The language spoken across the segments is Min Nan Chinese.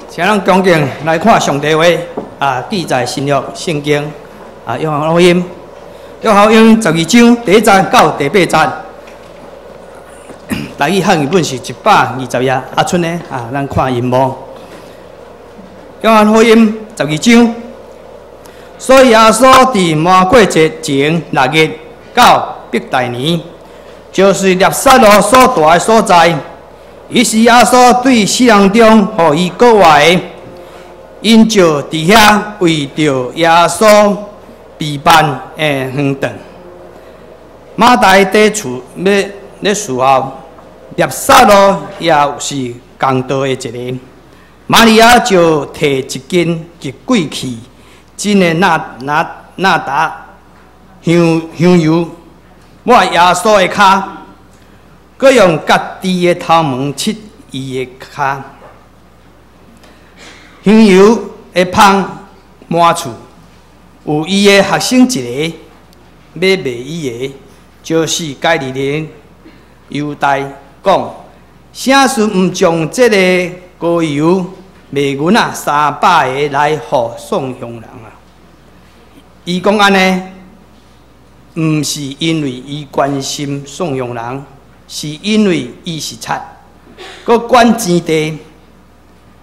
請咱恭敬來看上帝話啊，記載新約聖經啊，約翰福音，約翰福音12章第1節到第八節，台語漢語本是120頁，啊，賰呢啊，咱看螢幕。約翰福音十二章，所以耶穌佇饃過節前六日到伯大尼，就是辣撒勒所蹛的所在。彼時耶穌對死人中予伊閣活的，𪜶就佇遐為著耶穌備辦的遠頓。馬大佇厝咧咧伺候，辣撒勒也是同到的一个。瑪利亞就提一斤極貴氣真的哪噠香香油，抹耶穌的跤，閣用家己的頭毛拭伊的跤。香油的香滿厝，有伊的學生一個欲賣伊的，就是加利利人猶大講：啥事毋將這个膏油賣銀仔300个來予散凶人啊？伊講按呢，毋是因為伊關心散凶人，是因為伊是賊，閣管錢袋，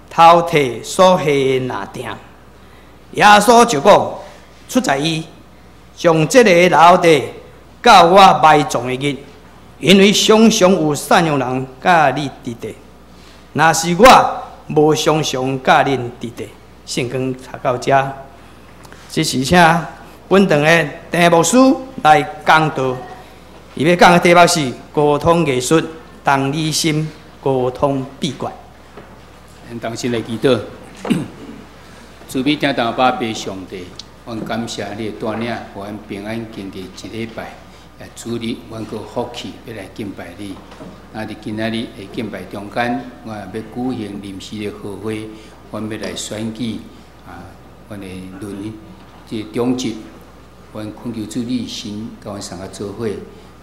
偷提所下的納鋛。耶穌就講：出在伊，將這个留佇到我埋葬的日，因為常常有散凶人佮你佇佇。若是我無常常佮恁佇佇。聖經讀到遮，這是請本堂的鄭牧師來講道。伊欲講的題目是溝通藝術、同理心、溝通秘訣。咱同心來祈禱，慈悲疼阿爸父上帝，阮感謝你的帶領，予阮平安經過一禮拜。也主日，阮閣有福氣欲來敬拜你。那佇今仔日的敬拜中間，我也欲舉行臨時的合會，阮欲來選舉啊，阮的輪這个長執，阮懇求主你神佮阮相佮做伙。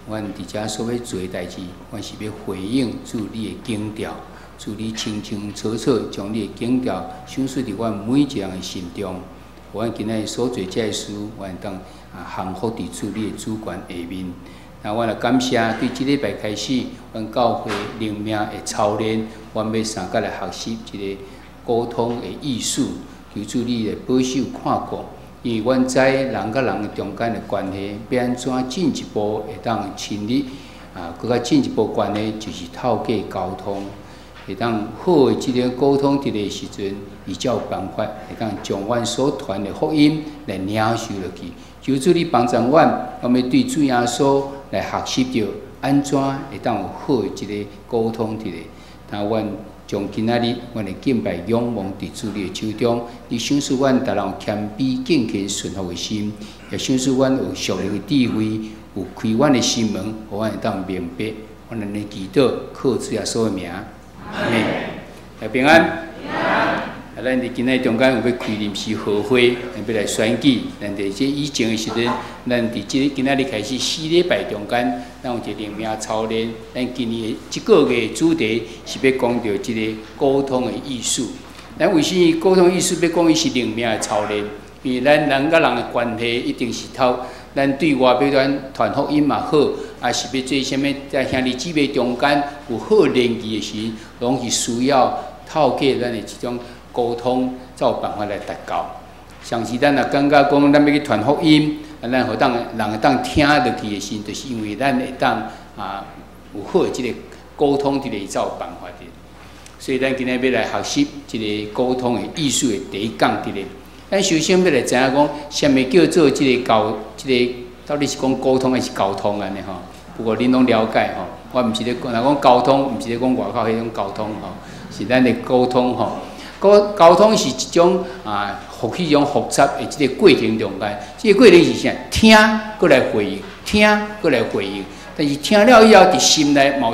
阮佇遮所欲做的代誌，阮是欲回應主你的警調，主你清清楚楚將你的警調賞賜佇阮每一个人的心中。予阮今仔日所做這个事，阮會當啊降服佇主你的主權下面。那阮也感謝，對這禮拜開始，阮教會靈命的操練，阮欲相佮來學習這个溝通的藝術。求主你來保守看顧，因為阮知人佮人中間的關係，欲按怎進一步會當親密啊，閣較進一步關係，就是透過溝通，會當好的這个溝通佇个時陣，伊才有辦法會當將阮所傳的福音來領受落去。求主你幫助阮，阮欲對主耶穌來學習著按怎會當有好的這个溝通佇咧。那阮將今仔日阮的敬拜仰望佇主你的手中，你賞賜阮逐人有謙卑敬虔順服的心，也賞賜阮有屬靈的智慧，有開阮的心門，予阮會當明白。阮按呢祈禱，靠主耶穌的名，阿們。來平安。啊，咱佇今仔日中間有欲開臨時合會，欲來選舉。咱佇這以前的時陣，咱佇這今仔日開始四禮拜中間，咱有一個靈命操練。咱今年的這個月的主題是欲講著這个溝通的藝術。咱為啥物溝通藝術欲講伊是靈命的操練？因為咱人佮人的關係一定是透咱對外欲咱傳福音嘛好，抑是欲做啥物在兄弟姊妹中間有好連結的時，攏是需要透過咱的這種溝通，才有辦法來達到。像是咱若感覺講，咱欲去傳福音，啊，咱予當人會當聽落去的時，就是因為咱會當啊有好的這个溝通，這个才有辦法的。所以咱今仔欲來學習這个溝通的藝術的第一講，佇咧。咱首先欲來知影講，啥物叫做這个溝，這个到底是講溝通還是交通按呢吼？不過恁攏了解吼，我毋是咧講，若講交通，毋是咧講外口彼種交通吼，是咱的溝通吼。溝溝通是一種啊，複彼種複雜的這个過程中間，這个過程是啥？聽，閣來回應，聽，閣來回應。但是聽了以後，佇心內嘛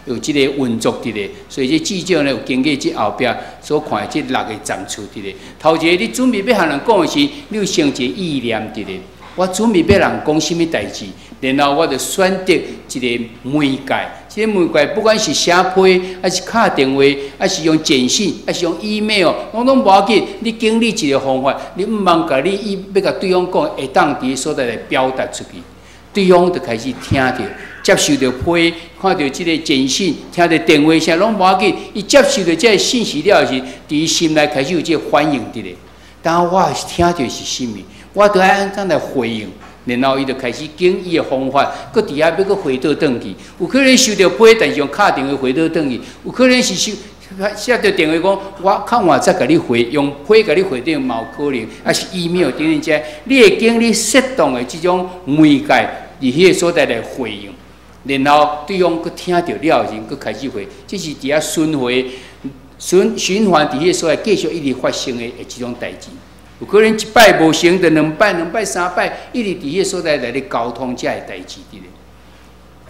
有這个運作佇咧，所以這至少呢有經過這後壁所看的這六個層次佇咧。頭一个，你準備欲予人講的時，你有先一個意念佇咧。我準備欲人講啥物代誌，然後我就選擇一个媒介。這个媒介不管是寫批，抑是敲電話，抑是用簡訊，抑是用 email，攏總無要緊。你經歷一个方法，你毋茫共你欲共對方講，會當佇所在來表達出去，對方就開始聽著，接受著批，看著這个簡訊，聽著電話聲，攏無要緊。伊接受著這个信息了時，佇伊心內開始有這个反應佇咧。當我聽著是啥物，我著愛按怎來回應，然後伊就開始經伊的方法，閣佇遐欲閣回倒轉去。有可能收著批，但是用敲電話回倒轉去；有可能是收寫著電話講，我較晚才共你回，用批共你回轉嘛有可能，抑是 email 等等這，你會經你適當的這種媒介，佇彼个所在來回應，然後對方閣聽著了時，閣開始回，這是佇遐循環。循環佇彼个所在繼續一直發生的這種代誌，有可能一擺無成，就兩擺、兩擺、三擺，一直佇彼个所在來咧溝通這个代誌佇咧。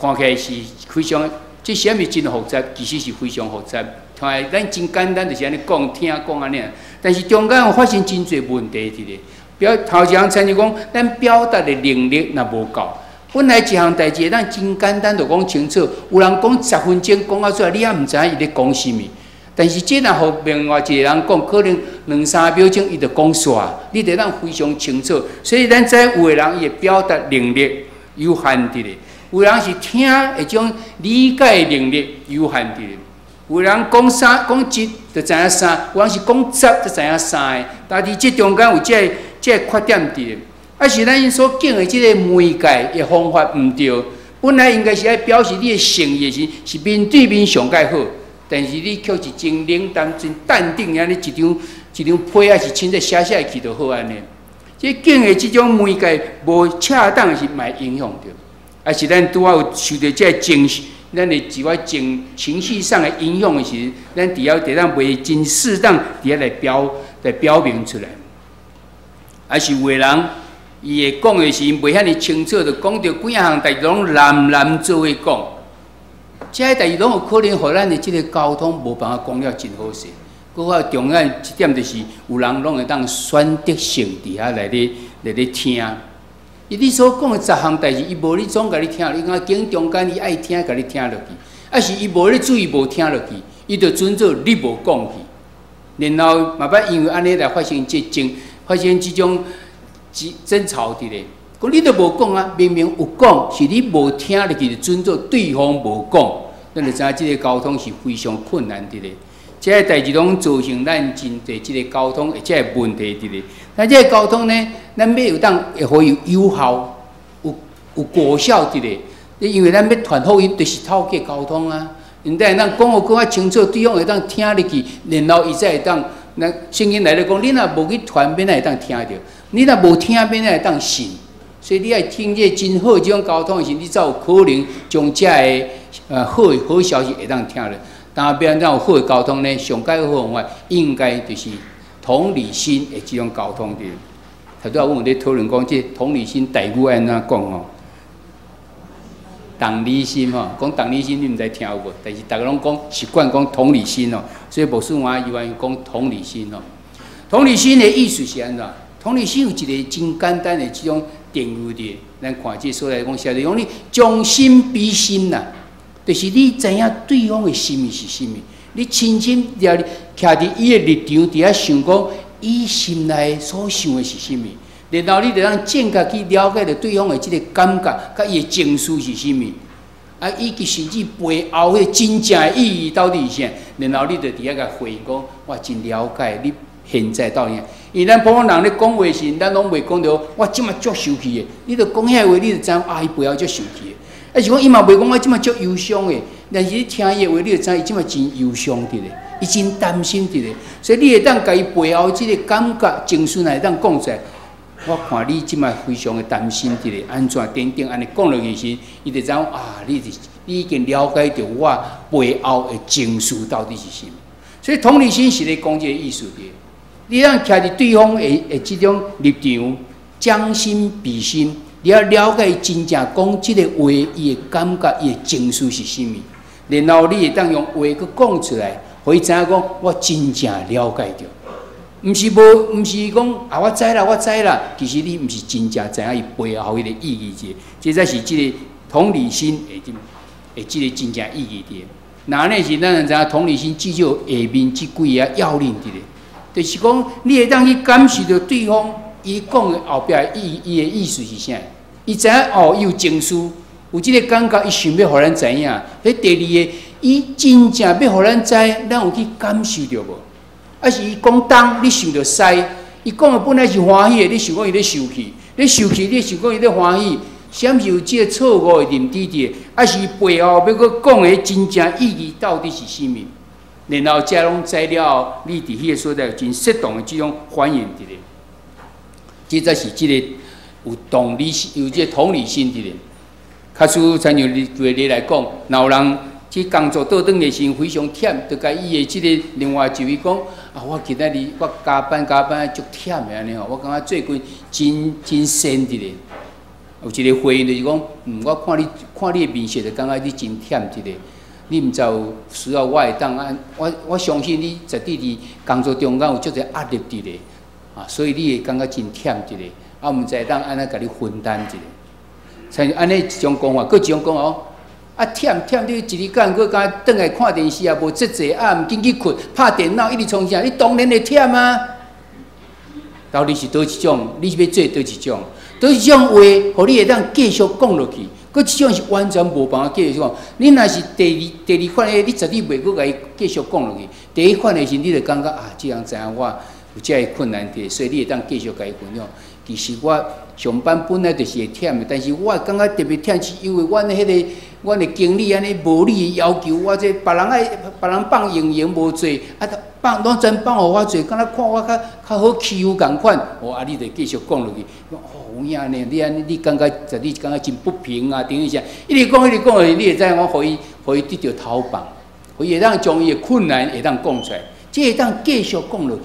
看起來是非常，這啥物真複雜，其實是非常複雜。聽來咱真簡單，就是按呢講、聽講按呢，但是中間有發生真濟問題佇咧。表頭一項親像講，咱表達的能力若無夠，本來一項代誌咱真簡單就講清楚，有人講10分鐘講到出來，你猶毋知影伊咧講啥物。但是這若予另外一个人講，可能兩三秒鐘伊就講煞，你得當非常清楚。所以咱知有的人伊的表達能力有限佇咧，有人是聽的種理解能力有限佇咧，有人講三講一就知影三，有人是講十就知影三个。但佇這中間有這个缺點佇咧，啊是咱所揀的這个媒介的方法毋對。本來應該是愛表示你的誠意的時，是面對面上蓋好。但是你卻是真冷淡、真淡定，按呢一張一張批，抑是凊彩寫寫去就好按呢。這揀的這種媒介無恰當是嘛會影響著，抑是咱拄仔有受著這个情緒，咱的一寡情緒上的影響的時，咱佇遐會當袂真適當佇遐來表明出來。抑是有的人，伊會講的時袂遐爾清楚，就講著幾仔項代誌攏濫濫做伙講。這个代誌攏有可能，予咱的這个溝通無辦法講了真好勢。閣較重要一點就是，有人攏會當選擇性佇遐來咧聽。伊你所講的十項代誌，伊無咧總共你聽，伊敢揀中間伊愛聽，共你聽落去。抑是伊無咧注意，無聽落去，伊就準做你無講去。然後嘛捌因為按呢來發生這爭，發生這種爭吵佇咧。講你都無講啊，明明有講，是你無聽入去，就準做對方無講，咱就知影這个溝通是非常困難佇咧。這个代誌攏造成咱真濟這个溝通的這个問題佇咧。那這个溝通呢，咱欲有當會予伊有效、有果效佇咧。因為咱欲傳福音，就是透過溝通啊。毋但咱講予閣較清楚，對方會當聽入去，然後伊才會當。咱聖經內底講，你若無去傳，欲按怎會當聽著？你若無聽，欲按怎會當信？所以你愛聽這個真好這種溝通的時，你才有可能將這个好的好消息會當聽著。當欲按怎有好的溝通呢？上蓋好方法應該就是同理心的這種溝通對。頭拄仔阮有咧討論講，這同理心台語按怎講吼？同理心吼，講同理心你毋知聽有無？但是逐家攏講習慣講同理心哦，所以牧師我伊願講同理心哦。同理心的意思是按怎？同理心有一個真簡單的這種定義佇，咱看這所在講寫著講你將心比心啦，就是你知影對方的心意是啥物，你親身徛佇伊的立場佇遐想講，伊心內所想的是啥物，然後你就通正確去了解著對方的這个感覺，佮伊的情緒是啥物，啊，以及甚至背後彼個真正的意義到底是啥，然後你就佇遐共回應講，我真了解你現在到底。因為咱普通人咧講話時，咱攏袂講著我這馬足生氣的，你著講遐話，你就知影啊，伊背後足生氣的。啊是講伊嘛袂講我這馬足憂傷的，但是你聽伊的話，你就知伊這馬真憂傷佇咧，伊真擔心佇咧。所以你會當共伊背後這個感覺情緒，若會當講出來，我看你這馬非常的擔心佇咧，按怎等等按呢講落去時，伊就知影啊，你已經了解著我背後的情緒到底是啥物。所以同理心是咧講這个意思的。你通徛佇對方的這種立場，將心比心，你要了解真正講這个話，伊的感覺、伊的情緒是啥物，然後你會當用話閣講出來，予伊知影講，我真正了解著。毋是無，毋是講啊，我知啦，我知啦。其實你毋是真正知影伊背後彼個意義者，這才是這个同理心的這會這个真正意義佇。若按呢是咱知影同理心至少下面這幾个要領佇咧，就是講你會當去感受著對方伊講的後壁意，伊的意思是啥？伊知影哦，伊有情緒，有這个感覺，伊想欲予咱知影。彼第二个，伊真正欲予咱知，咱有去感受著無？抑是伊講東，你想著西？伊講的本來是歡喜的，你想講伊咧受氣；咧受氣，你想講伊咧歡喜。是毋是有這个錯誤的認知佇？抑是伊背後欲閣講的真正意義到底是啥物？然後這攏知了後，你佇彼个所在有真適當的這種反應佇咧。這才是這个有同理心、有這个同理心佇咧。假使親像你舉例來講，若有人去工作倒轉的時陣非常忝，就共伊的這个另外一位講：啊，我今仔日我加班加班足忝的按呢吼，我感覺最近真真仙佇咧。有一个回應就是講，我看你看你的面色就感覺你真忝佇咧。你毋知有需要我會當按，我相信你絕對佇工作中間有足濟壓力佇咧，啊，所以你會感覺真忝佇咧。啊，毋知會當按怎共你分擔一下。親像按呢一種講法，閣一種講哦，啊忝忝，你一日工閣敢轉來看電視也無節制，啊毋緊去睏，拍電腦一直創啥？你當然會忝啊。到底是佗一種？你是欲做佗一種？佗一種話，予你會當繼續講落去。閣一種是完全無辦法繼續講。你若是第二款的，你絕對袂閣共伊繼續講落去。第一款的時，你就感覺啊，這人知影我有這个困難佇，所以你會當繼續共伊分享。其實我上班本來就是會忝的，但是我感覺特別忝，是因為阮彼个阮的經理按呢無理的要求我，這別人愛別人放閒閒無做，啊，放攏全放予我做，敢若看我較較好欺負仝款。哦，啊，你就繼續講落去。哦，有影呢，你按呢，你感覺實你感覺真不平啊，等於啥？一直講一直講，你會知影講，予伊予伊得著頭放，予伊會當將伊的困難會當講出來，這會當繼續講落去。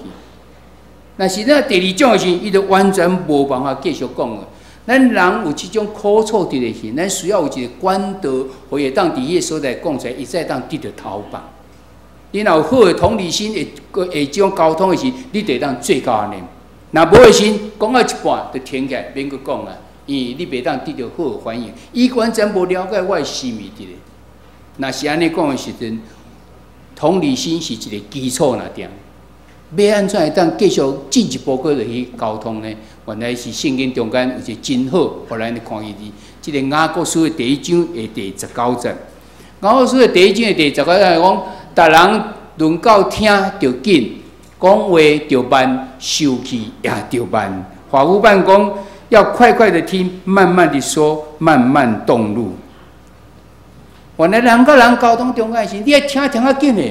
若是咱第二種的時，伊就完全無辦法繼續講了。咱人有這種苦楚佇咧時，咱需要有一個管道，予伊會當佇彼个所在講出來，伊才會當得著頭放。你若有好的同理心，會會這種溝通的時，你就會當做到按呢。若無的時，講到一半就停起來，免閣講啊，因為你袂當得著好的反應。伊完全無了解我的心意佇咧。若是按呢講的時陣，同理心是一个基礎爾。欲按怎會當繼續進一步閣落去溝通呢？原來是聖經中間有一个真好，予咱看見佇這个雅各書的第一章的第十九節。雅各書的第一章的第十九節講，逐人論到聽著緊，講話著慢，受氣也著慢。華語版講要快快的聽，慢慢的說，慢慢動怒。原來人佮人溝通中間時，你愛聽聽較緊的。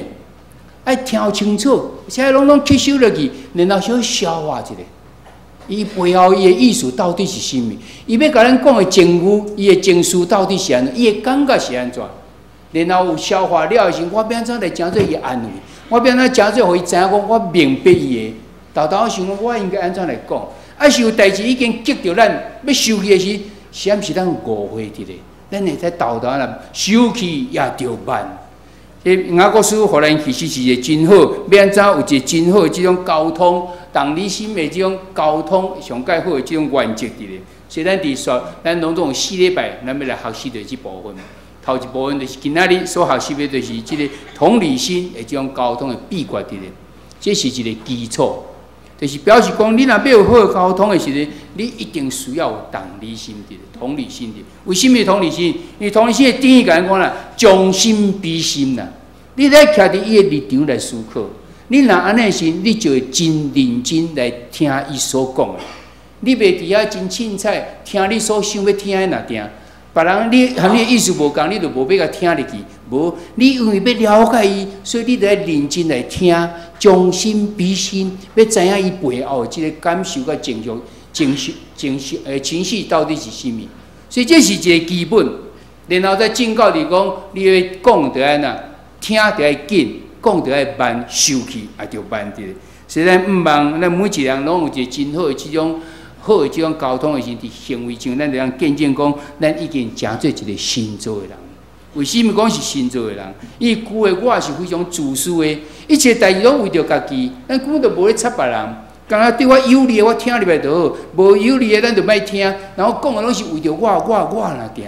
愛聽清楚，啥攏攏吸收落去，然後小消化一下。伊背後伊的意思到底是啥物？伊欲共咱講的情緒，伊的情緒到底是按怎？伊的感覺是按怎？然後有消化了的時，我欲按怎來成做伊安慰？我欲按怎成做予伊知影講我明白伊的？沓沓想講我應該按怎來講？抑是有代誌已經激著咱欲受氣的時，是毋是咱誤會佇咧？咱會使沓沓啦，受氣也著慢。這雅各書予咱其實是一个真好，欲按怎有一个真好的這種溝通，同理心的這種溝通，上蓋好的這種原則佇咧。所以咱佇說，咱攏總有四禮拜，咱欲來學習著這部分。頭一部分就是今仔日所學習的，就是這个同理心的這種溝通的秘訣佇咧。這是一个基礎，就是表示講，你若欲有好的溝通的時陣，你一定需要有同理心佇咧，同理心佇。為什麼同理心？因為同理心的定義共咱講啦，將心比心啦。你咧徛佇伊的立場來思考，你若按呢時，你就會真認真來聽伊所講的。你袂佇遐真凊彩聽你所想欲聽的爾定，別人你和你的意思無仝，你就無欲共聽入去。無，你因為欲了解伊，所以你著愛認真來聽，將心比心，欲知影伊背後的這个感受佮情緒、情緒、情緒情緒到底是啥物。所以這是一个基本。然後再進到佇講，你欲講著按怎？聽著愛緊，講著愛慢，受氣也著慢佇。所以咱毋望咱每一个人攏有一个真好的這種好的這種溝通的時，佇行為上，咱就通見證講，咱已經成做一个新造的人。為啥物講是神造的人？伊舊的我是非常自私的，一切代誌攏為著家己，咱根本就無咧插別人。敢若對我有利的，我聽入來就好；無有利的，咱就莫聽。然後講的攏是為著我、我、我爾定。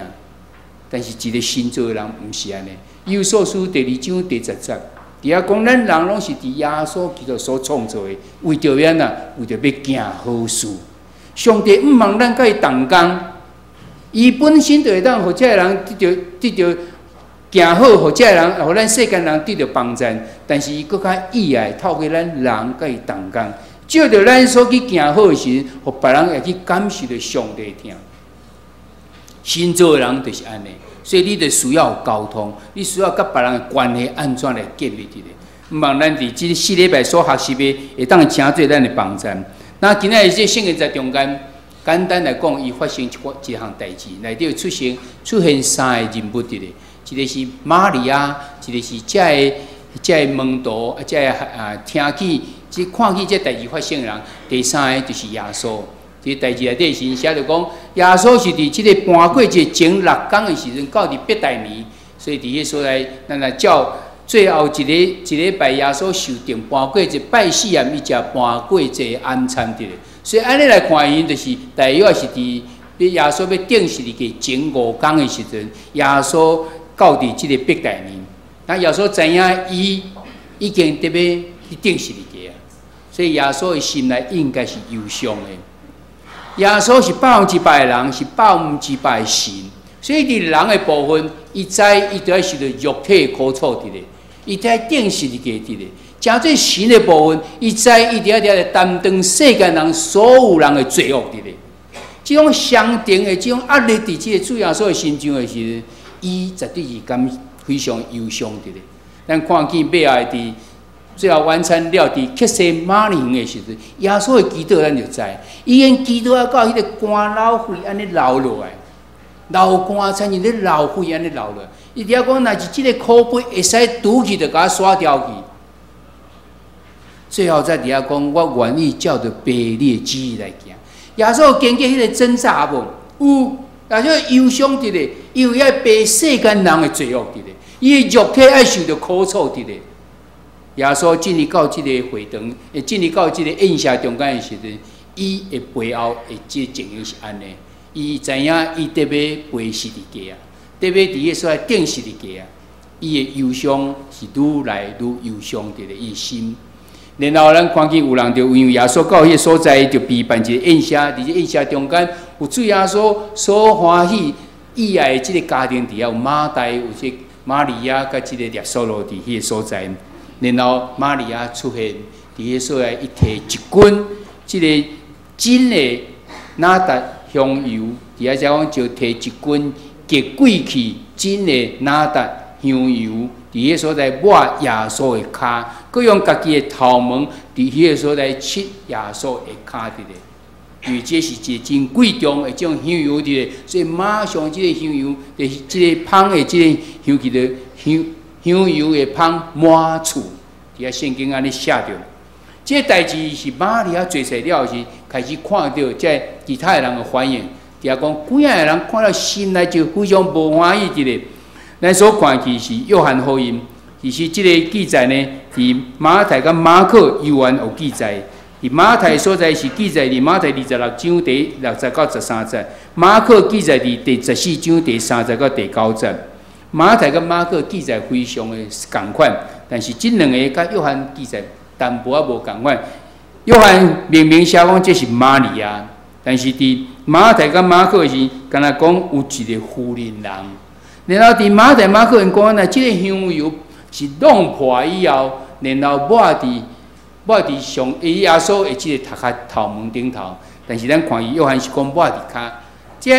但是一個神造的人毋是按呢。以弗所書第二章第十節，佇遐講咱人攏是佇耶穌基督所創造的，為著欲按怎？為著欲行好事。上帝毋望咱佮伊同工，伊本身就會當予這个人得著行好，予這个人，予咱世間人得著幫贊。但是伊閣較意愛透過咱人佮伊同工，藉著咱所去行好的時陣，予別人會去感受著上帝疼。神造的人就是按呢，所以你就需要有溝通，你需要佮別人的關係按怎來建立佇咧。毋望咱佇這四禮拜所學習的，會當成做咱的幫贊。那今仔日這聖言在中間，簡單來講，伊發生一個一項代誌，內底出現三個人物佇咧，一個是瑪利亞，一個是這個門徒，啊，這个啊聽見、這看見這代誌發生的人，第三個就是耶穌。這代誌內底是寫著講，耶穌是佇這個盤過節前六工的時陣，到佇伯大尼，所以佇彼所在，咱來照最後一禮拜，耶穌受定盤過節拜四暗，伊食盤過節晚餐佇咧。所以按呢來看，𪜶就是大約是佇耶穌欲釘十字架前五工的時陣，耶穌到佇這個伯大尼，那耶穌知影伊已經得欲去釘十字架啊，所以耶穌的心內應該是憂傷的。耶穌是100%的人，是百分之百的神，所以佇人的部分，伊知伊著愛受著肉體的苦楚佇咧，伊著愛釘十字架佇咧。成做神的部分，伊知伊著愛佇遐擔當世間人所有人的罪惡佇咧。這種雙重的這種壓力佇這個主耶穌的身上的時陣，伊絕對是感非常憂傷佇咧。咱看見尾後佇最後晚餐了，佇客西馬尼園的時陣，耶穌的祈禱咱就知，伊已經祈禱啊到彼個乾流血按呢流落來，流汗親像咧流血按呢流落來。伊佇遐講，若是這個苦杯會使拄去，就共我刷掉去。最後再佇遐講，我願意照著爸你的旨意來行。耶穌有經過彼個掙扎無？有，耶穌憂傷佇咧，因為愛背世間人的罪惡佇咧，伊的肉體愛受著苦楚佇咧。耶穌進入到這個會堂，會進入到這個宴席中間的時陣，伊的背後的這個情形是按呢，伊知影伊得欲背十字架啊，得欲佇彼所在釘十字架啊，伊的憂傷是愈來愈憂傷佇咧伊的心。然後咱看見有人就因為耶穌到彼個所在，就備辦一個宴席，佇這宴席中間有主耶穌所歡喜意愛的這個家庭佇遐，有馬大，有這瑪利亞佮這個拉撒路佇彼個所在。然後瑪利亞出現佇彼個所在，伊提一斤這個真的哪噠香油，佇遐遮講就提一斤極貴氣真的哪噠香油，佇彼個所在抹耶穌的跤，閣用家己的頭毛佇彼個所在拭耶穌的跤佇咧。因為這是一個真貴重的這種香油佇咧，所以馬上這個香油，就是這個芳的這個香氣的香香油的芳滿厝，佇遐聖經按呢寫著。這個代誌是瑪利亞做出了時，開始看著這其他的人的反應，佇遐講幾仔個人看了心內就非常無歡喜佇咧。咱所看的是約翰福音，其實這個記載呢，佇馬太佮馬可猶原有記載。佇馬太所在是記載佇馬太26章第6節到13節，馬可記載佇第14章第3節到第9節。馬太佮馬可記載非常的仝款，但是這兩個佮約翰記載淡薄仔無仝款。約翰明明寫講這是瑪利亞，但是佇馬太佮馬可是敢若講有一個婦人人。然後佇馬太、馬可𪜶講呢，這個香油是弄破以後，然後抹佇上伊耶穌的這個頭殼頭毛頂頭。但是咱看伊約翰是講抹佇跤。這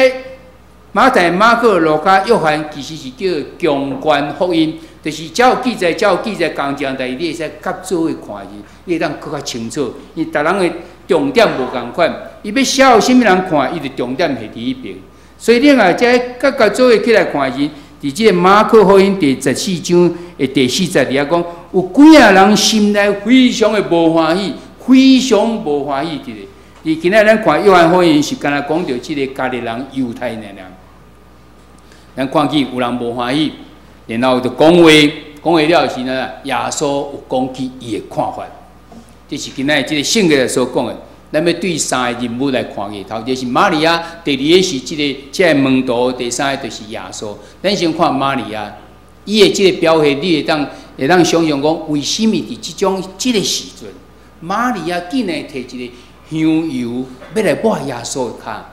馬太、馬可、路加、約翰其實是叫強觀福音，就是只有記載，只有記載仝一項代誌，你會使合做伙看伊，你會當閣較清楚。因為逐人的重點無仝款，伊欲寫予啥物人看，伊就重點下佇彼爿。所以你若這各各做伙起來看時，佇這個馬可福音第十四章的第四節佇遐講，有幾仔人心內非常的無歡喜，非常無歡喜佇咧。佇今仔咱看約翰福音是敢若講著這個加利人猶太人爾。咱看見有人無歡喜，然後就講話，講話了時呢，耶穌有講起伊的看法，這是今仔日這个聖經所講的。咱欲對三个人物來看去，頭一个是瑪利亞，第二个是這个門徒，第三个就是耶穌。咱先看瑪利亞，伊的這个表現，你會當想象講，為啥物佇這種這个時陣，瑪利亞竟然提一个香油欲來抹耶穌的跤？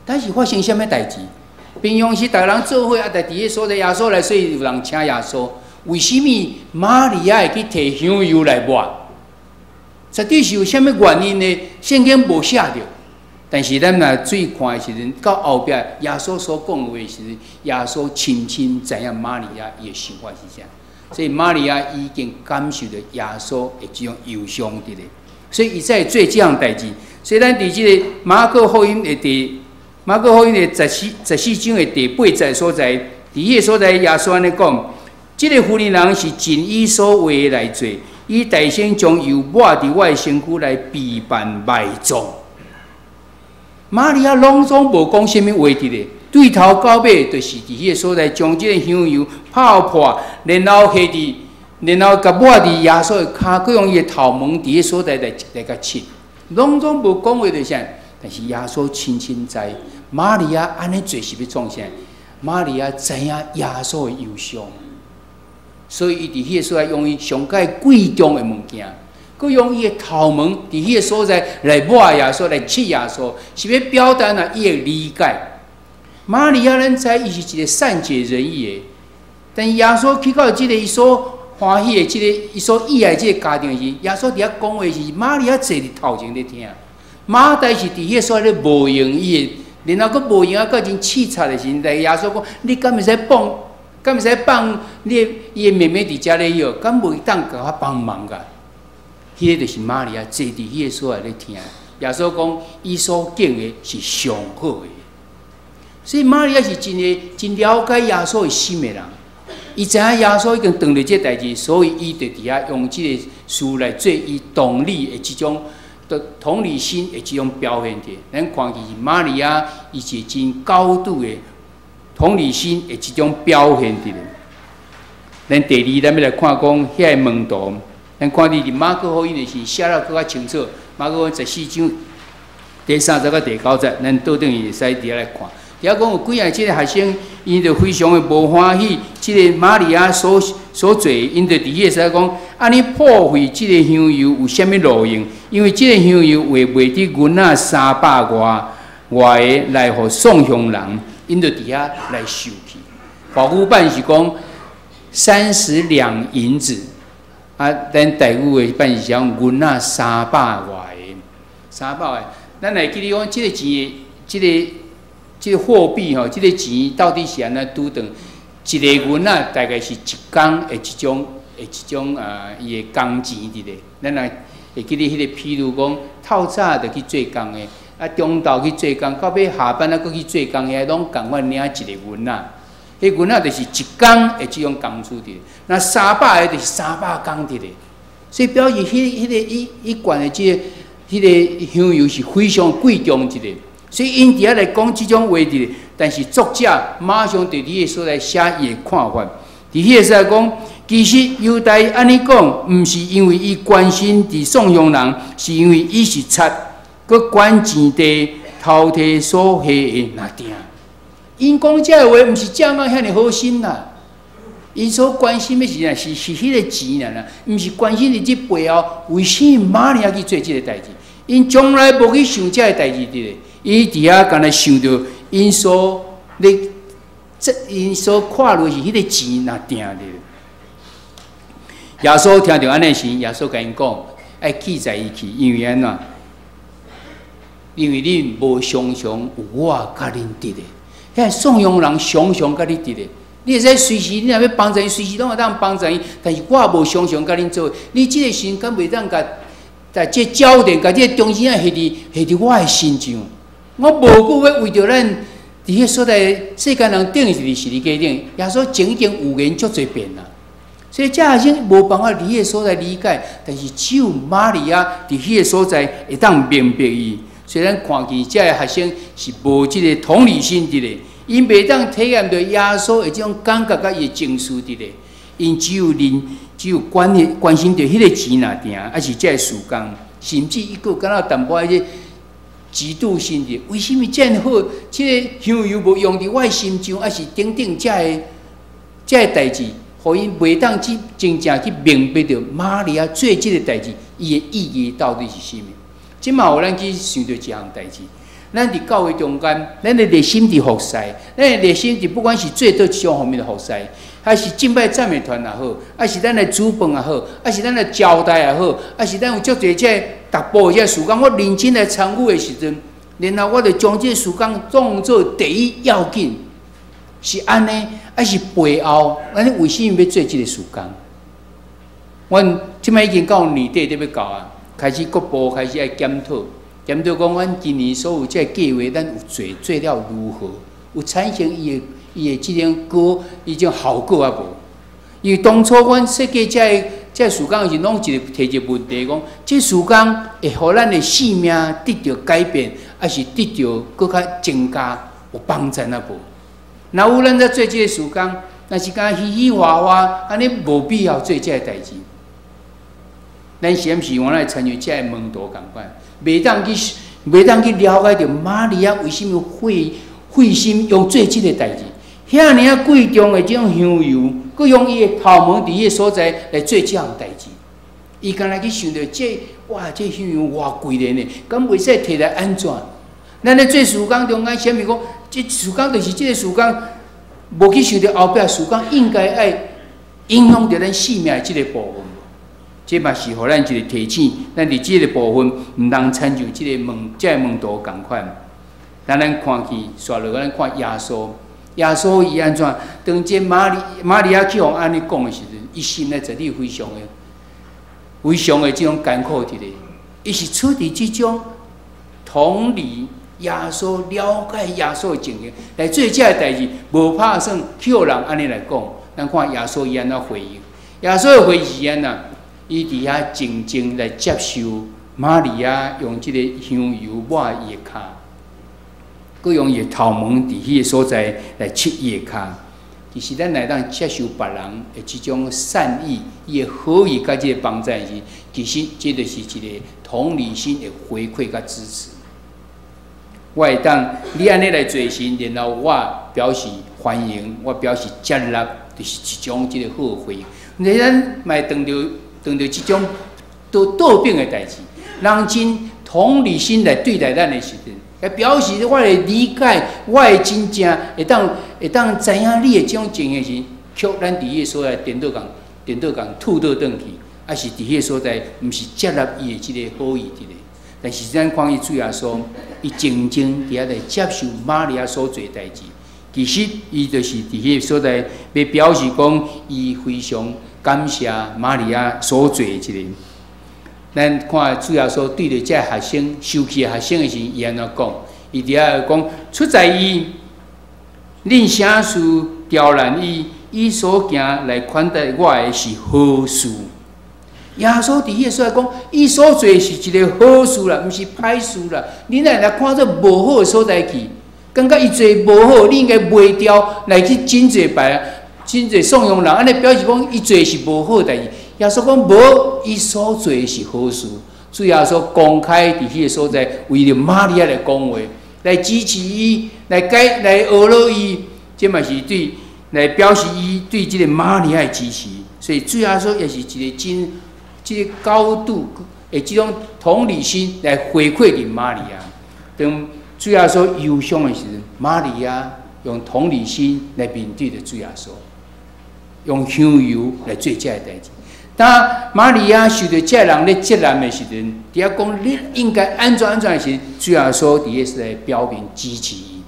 但是發生啥物代誌？平常時逐个人做伙啊，但佇彼所在耶穌來，所以有人請耶穌。為啥物瑪利亞會去提香油來抹？實際是有啥物原因呢？聖經無寫著。但是咱若注意看的時陣，到後壁耶穌所講的話時陣，耶穌深深知影瑪利亞伊的想法是啥。所以瑪利亞已經感受著耶穌的這種憂傷佇咧，所以伊才會做這項代誌。所以咱佇這个馬可福音的十四章的第八節所在，佇彼个所在，耶穌按呢講：這个婦人是盡伊所為的來做，伊大先將油抹佇我的身軀來備辦埋葬。瑪利亞攏總無講啥物話佇咧，對頭到尾就是佇彼个所在將這个香油泡破，然後下佇，然後共抹佇耶穌的跤，閣用伊的頭毛佇彼个所在來共拭，攏總無講話就是啥。但是耶穌深深知瑪利亞按呢做是欲創啥？瑪利亞知影耶穌的憂傷，所以伊佇彼个所在用伊上蓋貴重的物件，閣用伊的頭毛佇彼个所在來抹耶穌，來拭耶穌，是欲表達啊伊的理解。瑪利亞咱知伊是一个善解人意的，但耶穌去到這个伊所歡喜的這个伊所喜愛這个家庭時，耶穌佇遐講話時，瑪利亞坐佇頭前咧聽。馬大是佇彼个所在咧無閒伊的，然後閣無閒啊，閣真刺賊的時陣，耶穌講：你敢會使放？敢會使放你的伊的妹妹佇遮咧歇？敢袂當共我幫忙㗎？彼个就是瑪利亞坐佇彼个所在咧聽。耶穌講：伊所揀的是上好的。所以瑪利亞是真个真了解耶穌的心的人。伊知影耶穌已經當著這代誌，所以伊就佇遐用這个事來做伊同理的這種的同理心的這種表現者。咱看見是瑪利亞，伊是真高度的同理心的這種表現佇咧。咱第二，咱欲來看講遐个門徒，咱看佇馬可福音的時寫得閣較清楚。馬可福音十四章第三節到第九節，咱倒轉去會使佇遐來看。佇遐講有幾个這个學生，𪜶就非常的無歡喜，這个瑪利亞所做，𪜶就佇彼个時講，按呢破費這个香油有啥物路用？因為這个香油會賣得銀仔三百外外个來予送窮人，𪜶就佇遐來受氣。華語版是講30兩銀子，啊，咱台語的版是講銀仔三百外个，三百外。咱會記得講，這个錢，這个貨幣吼，這个錢到底是按怎拄轉？一個銀仔大概是一工的一種啊，伊的工錢佇咧。咱若會記得彼个譬如講，透早就去做工的，啊，中晝去做工，到尾下班啊，閣去做工，遐攏仝款領一個銀仔。彼銀仔就是一工的這種工資佇咧。若三百個就是300工佇咧。所以表示彼個伊捐的這个彼个香油是非常貴重一個。所以𪜶佇遐來講這種話佇咧，但是作者馬上佇彼个所在寫伊的看法。佇彼个所在講，其實猶大按呢講，毋是因為伊關心佇送窮人，是因為伊是賊，閣管錢袋偷提所下的若定。𪜶講這个話，毋是這麼遐爾好心啦。𪜶所關心的是啥？是彼个錢啦，毋是關心佇這背後為啥物瑪利亞去做這个代誌。𪜶從來無去想這个代誌佇咧。伊佇遐干焦想著𪜶所咧，這𪜶所看落是彼个錢若定咧。耶穌聽著按呢時，耶穌共𪜶講：愛記載伊去，因為按怎？因為恁無常常有我佮恁佇咧，遐送養人常常佮你佇咧。你會使隨時，你若欲幫助伊，隨時攏會當幫助伊。但是我無常常佮恁做，你這個時陣敢袂當共這焦點，共這个中心仔下佇我的身上。我無久欲為著咱佇彼所在世間人釘佇十字架頂，耶穌已經預言足濟遍啦。所以這學生無辦法佇彼个所在理解，但是只有瑪利亞佇彼个所在會當明白伊。雖然看見這个學生是無這个同理心佇咧， 𪜶袂當體驗著耶穌的這種感覺佮伊的情緒佇咧，𪜶只有認，只有關心關心著彼个錢爾定，抑是這个事工，甚至伊閣有感覺淡薄仔這嫉妒心佇。為啥物遮爾好？這个香油無用佇我的身上，抑是等等這个這个代誌，予𪜶袂當去真正去明白著瑪利亞做這个代誌，伊的意義到底是啥物？這嘛予咱去想著一項代誌。咱佇教會中間，咱的熱心佇服侍，咱的熱心佇不管是做佗一種方面的服侍，還是敬拜讚美團也好，抑是咱來煮飯也好，抑是咱來招待也好，抑是咱有足濟這個逐步的這個事工，我認真來參與的時陣，然後我就將這個事工當做第一要緊，是按呢，抑是背後，咱為啥物欲做這个事工？阮這擺已經到年底咧欲到啊，開始各部開始愛檢討。檢討講，阮今年所有這个計畫，咱有做做了如何？有產生伊的伊的這種果，伊種效果抑無？因為當初阮設計這个這个事工時，攏一個提一個問題，講這事工會予咱的生命得著改變，抑是得著閣較增加有幫助抑無？若有咱在做這個事工，若是干焦嘻嘻哈哈，按呢無必要做這个代誌。咱是毋是原來親像這个門徒仝款？袂當去，袂當去了解著瑪利亞為啥物費費心用做這个代誌，遐爾仔貴重的這種香油，閣用伊的頭毛佇彼个所在來做這項代誌。伊敢若去想著這，哇，這香油偌貴咧呢？敢袂使提來按怎？咱咧做事工中間，啥物講？這事工就是這个事工，無去想著後壁事工應該愛影響著咱生命的這个部分。這嘛是予咱一个提醒，咱佇這个部分毋通親像這个門徒仝款。咱咱看去，煞落咱看耶穌，耶穌伊按怎？當這瑪利亞去予按呢講的時陣，伊心內絕對非常的、非常的這種艱苦佇咧。伊是出佇這種同理耶穌、了解耶穌的情形來做這个代誌，無拍算去予人按呢來講。咱看耶穌伊按怎回應？耶穌的回應是按怎？伊佇遐靜靜來接受瑪利亞用這个香油抹伊的跤，閣用伊的頭毛佇彼个所在來拭伊的跤。其實咱來當接受別人的這種善意，伊的好意佮這个幫助時，其實這就是一個同理心的回饋佮支持。我會當你按呢來做時，然後我表示歡迎，我表示接納，就是一種這个好回應。你咱嘛會當著這種倒倒反的代誌，人真同理心來對待咱的時陣，來表示我會理解，我會真正會當知影你的這種情形時，卻咱佇彼個所在顛倒共顛倒共吐倒轉去，抑是佇彼個所在，毋是接納伊的這个好意佇咧。但是咱看伊主耶穌，伊靜靜佇遐來接受瑪利亞所做代誌，其實伊就是佇彼個所在，欲表示講伊非常感謝瑪利亞所做的這个。咱看主耶穌對著這个學生受氣的學生的時，伊按怎講？伊佇遐講出在伊，恁啥事刁難伊？伊所行來款待我的是好事。耶穌佇彼個所在講，伊所做的是一个好事啦，毋是歹事啦。恁若來看做無好的所在去，感覺伊做無好，你應該賣掉來去真濟別人，真濟送養人，按呢表示講伊做的是無好代誌。耶穌講無，伊所做的是好事。主耶穌公開佇彼个所在，為著瑪利亞來講話，來支持伊，來解來呵咾伊，這嘛是對來表示伊對這个瑪利亞的支持。所以主耶穌也是一个真這个高度的這種同理心來回饋佇瑪利亞。當主耶穌憂傷的時陣，瑪利亞用同理心來面對著主耶穌，用香油來做這个代誌。當瑪利亞受著這个人咧責難的時陣，佇遐講你應該按怎按怎的時陣，主耶穌佇彼個來表明支持伊，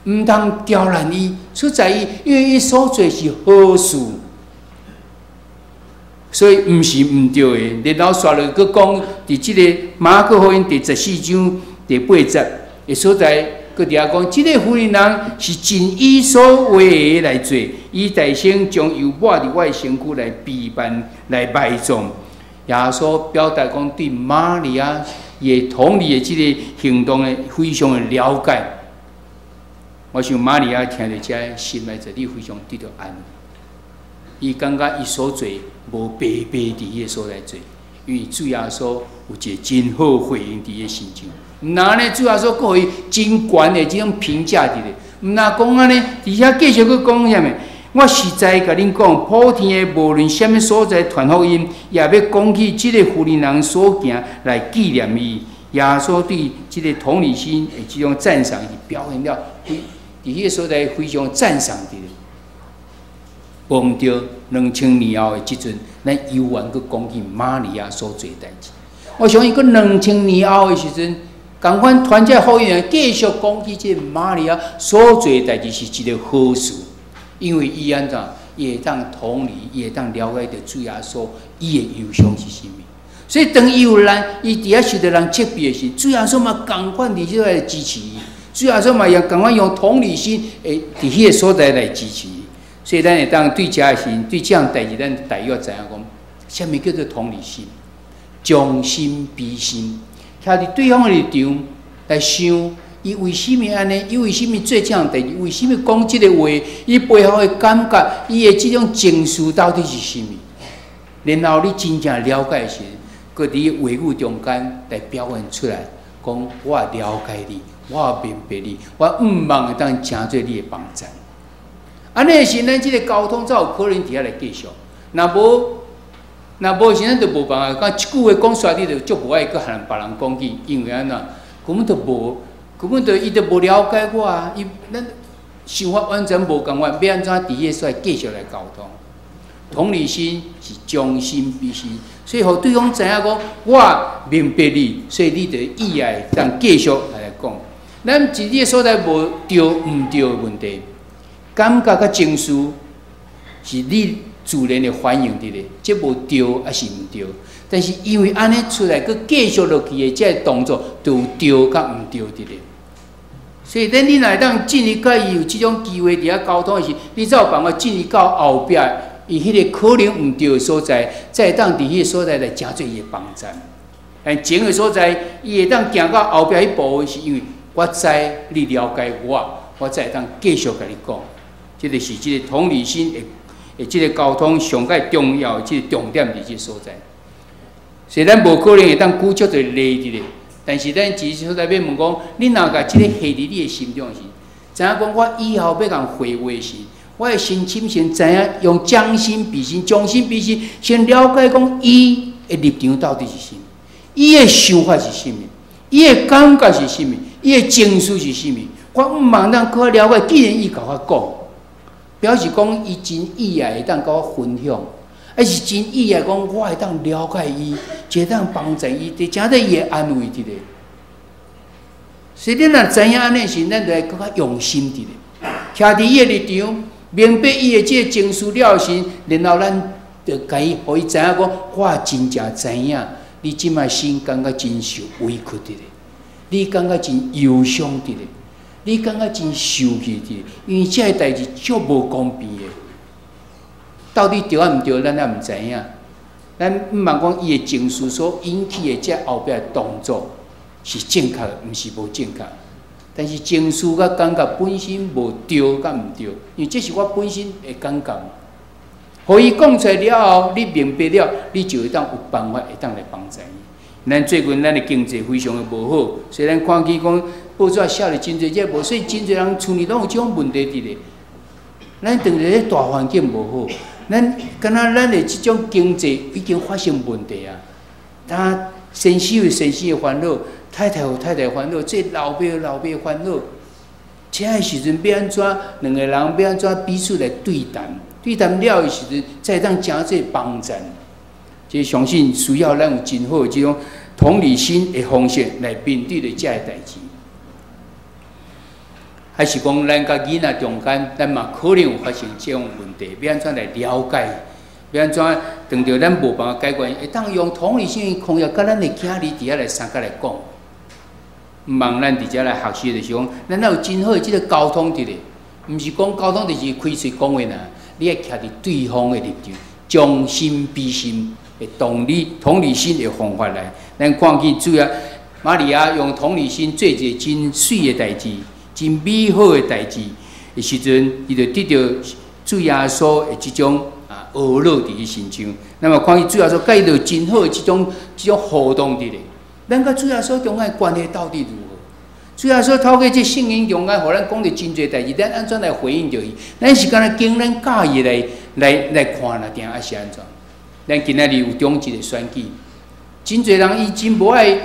毋通刁難伊，出在伊，因為伊所做是好事，所以毋是毋對的。然後煞落閣講，佇這个馬可福音第14章第八節的所在，閣佇遐講，這个婦人人是盡伊所為的來做，伊大先將油抹佇我的身軀來備辦來埋葬。耶穌表達講對瑪利亞伊的同理的這个行動的非常的了解。我想瑪利亞聽著這，心內絕對非常得著安慰。伊感覺伊所做無白白佇彼個所在做，因為主耶穌有一個真好回應佇伊身上。毋但按呢，主耶穌閣予伊真懸的這種評價佇咧。毋但講按呢，佇遐繼續閣講啥物？我實在共恁講，普天的無論啥物所在傳福音，也欲講起這個婦人所行來紀念伊。耶穌對這個同理心的這種讚賞，是表現了非佇彼個所在非常讚賞的。無毋對，2000年後的這陣，咱猶原閣講起瑪利亞所做代誌。我相信，閣兩千年後的時陣，仝款傳這福音，繼續講起這瑪利亞所做代誌是一個好事，因為伊按怎，伊會當同理，伊會當了解著主耶穌伊的憂傷是啥物。所以當伊有難，伊佇遐受著人責備的時，主耶穌嘛仝款佇這來支持伊。主耶穌嘛用仝款用同理心，會佇彼個所在來支持伊。所以咱會當對這時，對這項代誌，咱大約知影講，啥物叫做同理心？將心比心，徛佇對方的立場來想，伊為啥物按呢？伊為啥物做這項代誌？為啥物講這個話？伊背後的感覺，伊的這種情緒到底是啥物？然後你真正了解時，閣佇話語中間來表現出來，講我了解你，我明白你，我向望會當成做你的幫贊。按呢時，咱這個溝通才有可能佇遐來繼續。若無，若無時，咱就無辦法。講一句話講出來，你就足無愛閣予別人講起，因為按怎，根本就無，根本就伊就無了解我啊！伊咱想法完全無仝款，欲按怎佇彼個所在繼續來溝通？同理心是將心比心，所以予對方知影講，我明白你，所以你就意愛當繼續來講。咱佇這個所在無對毋對的問題，感覺佮情緒是你自然的反應佇咧，這無對抑是毋對。但是因為按呢出來，閣繼續落去的這個動作，就有對佮毋對佇咧。所以，咱你若會當進入佮伊有這種機會佇遐溝通的時，你才有辦法進入到後壁，伊彼個可能毋對的所在，才會當佇彼個所在來誠做伊的幫贊。但前的所在，伊會當行到後壁彼部分，是因為我知你了解我，我才會當繼續共你講。這個是這個同理心的，的這個溝通上蓋重要的這個重點佇這所在。雖然無可能會當舉足濟例佇咧，但是咱只是所在欲問講，你若共這個下佇你的心中時，知影講我以後欲共回話時，我會先親先知影，用將心比心，將心比心，先了解講伊的立場到底是啥物，伊的想法是啥物，伊的感覺是啥物，伊的情緒是啥物。我向望當閣較了解，既然伊共我講，表示講伊真意愛會當共我分享，抑是真意愛講我會當了解伊，會當幫助伊，佇誠做伊的安慰佇咧。所以恁若知影按呢時，咱就會閣較用心佇咧，徛佇伊的立場，明白伊的這個情緒了時，然後咱就共伊，予伊知影講，我真正知影，你這擺心感覺真受委屈佇咧，你感覺真憂傷佇咧，你感覺真受氣佇咧，因為這個代誌足無公平的，到底對抑毋對，咱也毋知影。咱向望講伊的情緒所引起的這後壁的動作是正確的，毋是無正確。但是情緒佮感覺本身無對佮毋對，因為這是我本身的感覺。予伊講出來了後，你明白了，你就會當有辦法會當來幫助伊。咱最近咱的經濟非常的無好，所以咱看見講報紙寫得真濟，這無，所以真濟人厝裡攏有這種問題佇咧。咱當佇咧大環境無好，咱敢若咱的這種經濟已經發生問題啊。他先生有先生的煩惱，太太有太太煩惱，這老爸有老爸煩惱。這個時陣欲按怎？兩個人欲按怎彼此來對談？對談了的時陣，才會當誠濟幫贊。這相信需要咱有真好的這種同理心的方式來面對著這個代誌。還是講咱佮囡仔中間，咱嘛可能有發生這種問題，欲按怎來了解？欲按怎當著咱無辦法解決，會當用同理心的方式，佮咱的囝兒佇遐來相共來講。向望咱佇遮來學習，就是講，咱有真好的這個溝通佇咧，毋是講溝通就是開喙講話爾，你愛徛佇對方的立場，將心比心的同理同理心的方法來。咱看見主啊，瑪利亞用同理心做一個真媠的代誌。真美好的代誌的時陣，伊就得著主耶穌的這種啊呵咾佇伊身上。那麼看見主耶穌佮伊就真好的這種互動佇咧。咱佮主耶穌中間的關係到底如何？主耶穌透過這聖經中間，予咱講著真濟代誌，咱按怎來回應著伊？咱是敢若經咱教義來看爾定，抑是按怎？咱今仔日有中一個選舉，真濟人伊真無愛，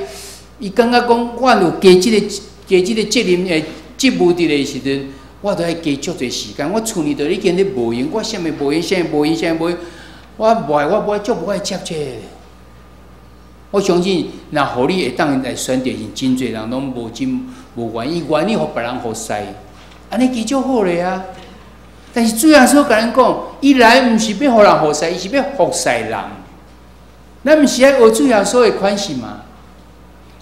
伊感覺講我有加這個責任的職務佇咧時陣，我著愛加足濟時間。我厝裡頭已經咧無閒，我啥物無閒，啥物無閒，啥物無閒，我無愛，我無愛，足無愛接這個。我相信，若予你會當來選擇，是真濟人攏無真無願意，願意予別人服侍，按呢其實足好咧啊。但是主耶穌共咱講，伊來毋是欲予人服侍，伊是欲服侍人。咱毋是愛學主耶穌的款式嗎？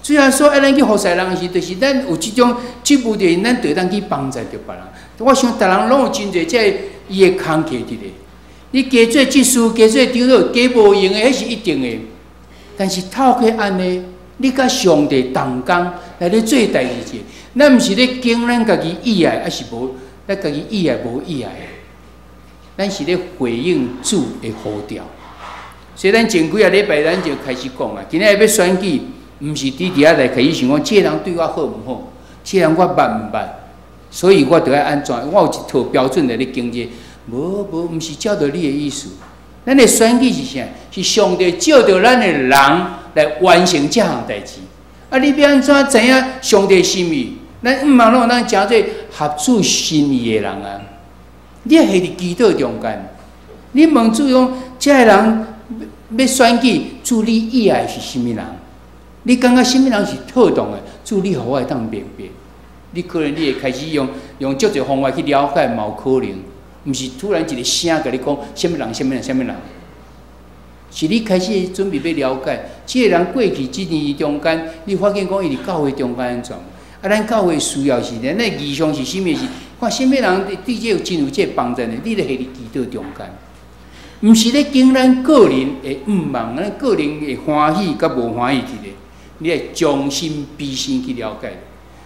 主耶穌愛咱去服侍人時，就是咱有這種職務，就是咱就當去幫助著別人。我想，逐人攏有真濟這个伊的工課佇咧。你加做執事，加做長老，加無閒的，彼是一定的。但是透過按呢，你佮上帝同工來咧做代誌，咱毋是咧揀咱家己意愛，抑是無？咱家己意愛無意愛？咱是咧回應主的呼召。所以咱前幾仔禮拜咱就開始講啊，今仔日欲選舉，毋是佇遐來開始想講，這個人對我好毋好？這個人我捌毋捌？所以我著愛按怎？我有一套標準來咧經濟。無無，毋是照著你的意思。咱的選舉是啥？是上帝召著咱的人來完成這項代誌。啊，你欲按怎知影上帝心意？咱毋茫攏咱成做合主心意的人啊！你愛佇祈禱中間，你問主講，這个人欲選舉，主你意愛是啥物人？你感覺啥物人是妥當的？主你予我會當明白。你可能你會開始用足濟方法去了解，嘛有可能，毋是突然一个聲共你講，啥物人，啥物人，啥物人，是你開始準備欲了解，這个人過去這年中間，你發現講伊佇教會中間按怎？啊，咱教會需要是，咱的異象是啥物？是看啥物人對這個真有這個幫助呢？你咧佇祈禱中間，毋是咧揀咱個人的向望，咱個人的歡喜佮無歡喜佇咧，你愛將心比心去了解。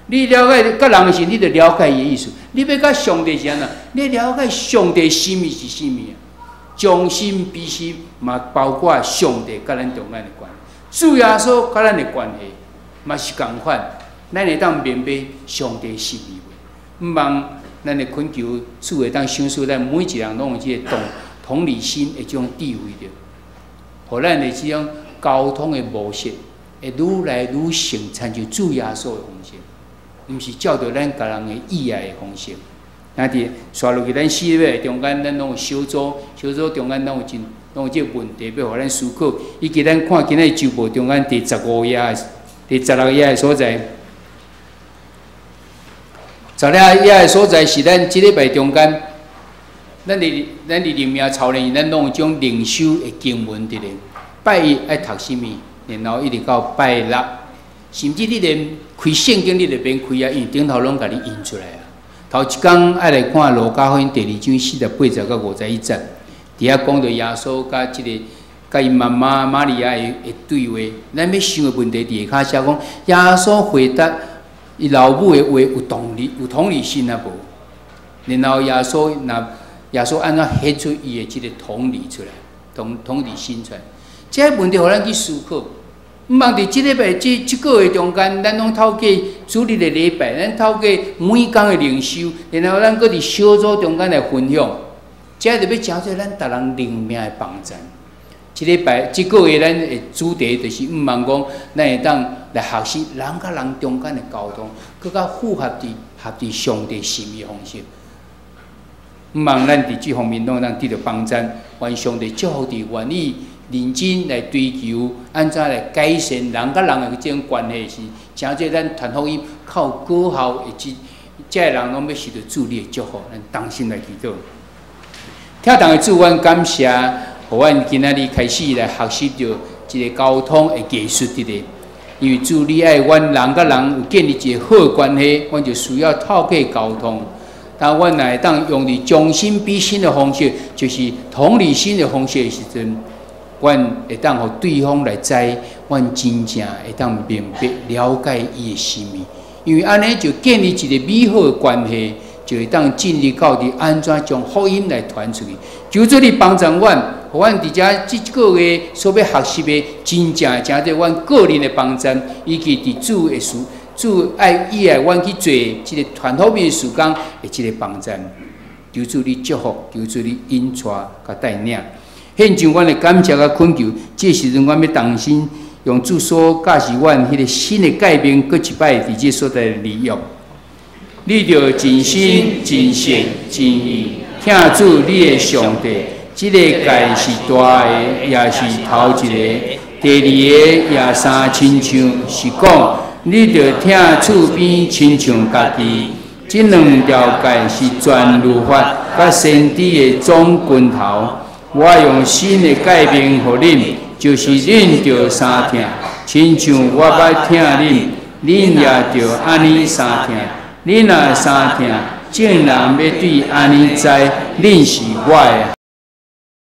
你了解佮人的時，你就了解伊的意思。你欲佮上帝是按怎？你了解上帝心意是啥物啊？將心比心嘛，包括上帝佮咱中間的關係，主耶穌佮咱的關係嘛是仝款。咱會當明白上帝心意無？毋望咱的懇求主會當賞賜咱每一人攏有這个同理心的這種智慧著，予咱的這種溝通的模式會愈來愈成，親像主耶穌的方式，毋是照著咱家人的意愛的方式。那佇紲落去，咱四禮拜中間，咱攏有小組，小組中間攏有真攏有這个問題，欲予咱思考。以及咱看今仔日週報中間第15頁、第16頁的所在。16頁的所在是咱這禮拜中間，咱佇靈命操練，咱攏有種靈修的經文佇咧。拜一愛讀啥物，然後一直到拜六，甚至你連開聖經你就免開啊，因為頂頭攏共你印出來啊。頭一工愛來看路加福音第二章48節到51節，佇遐講著耶穌佮這个佮伊媽媽瑪利亞的對話。咱欲想的問題佇下跤寫講，耶穌回答伊老母的話有同理心啊無？然後耶穌按怎顯出伊的這个同理出來，同理心出來？這个問題予咱去思考。毋茫佇這禮拜這這個月中間，咱攏透過主日的禮拜，咱透過每工的靈修，然後咱閣佇小組中間來分享，這就欲成做咱逐人靈命的幫贊。這禮拜這個月咱的主題就是毋茫講，咱會當來學習人佮人中間的溝通，閣較符合佇上帝心意方式。毋茫咱佇這方面攏會當得著幫贊，願上帝祝福佇願意認真來追求，按怎來改善人佮人的這種關係時，成做咱傳福音較有果效的這這个人攏欲受著主你的祝福，咱同心來祈禱。疼痛的主，阮感謝，予阮今仔日開始來學習著一个溝通的藝術佇咧。因為主你愛阮人佮人有建立一个好的關係，阮就需要透過溝通。當阮若會當用佇將心比心的方式，就是同理心的方式的時陣，阮會當予對方來知，阮真正會當明白了解伊的心意，因為按呢就建立一個美好的關係，就會當進入到佇按怎將福音來傳出去。求主你幫助阮，予阮佇遮這個月所欲學習的，真正成做阮個人的幫贊，以及佇主的事，主愛意愛阮去做這个傳福音的事工的這个幫贊。求主你祝福，求主你引帶佮帶領。獻上阮的感謝佮懇求，這時陣阮欲重新用主所教示阮彼个新的誡命，閣一擺佇這所在立約。你著盡心、盡性、盡意疼主你的上帝。這个誡是大的，也是頭一个。第二个也相親像，是講你著疼厝邊親像家己。這兩條誡是全律法佮先知的總根頭。我用新的誡命予恁，就是恁著相疼，親像我捌疼恁，恁也著按呢相疼。恁若相疼，眾人欲對按呢知，恁是我的。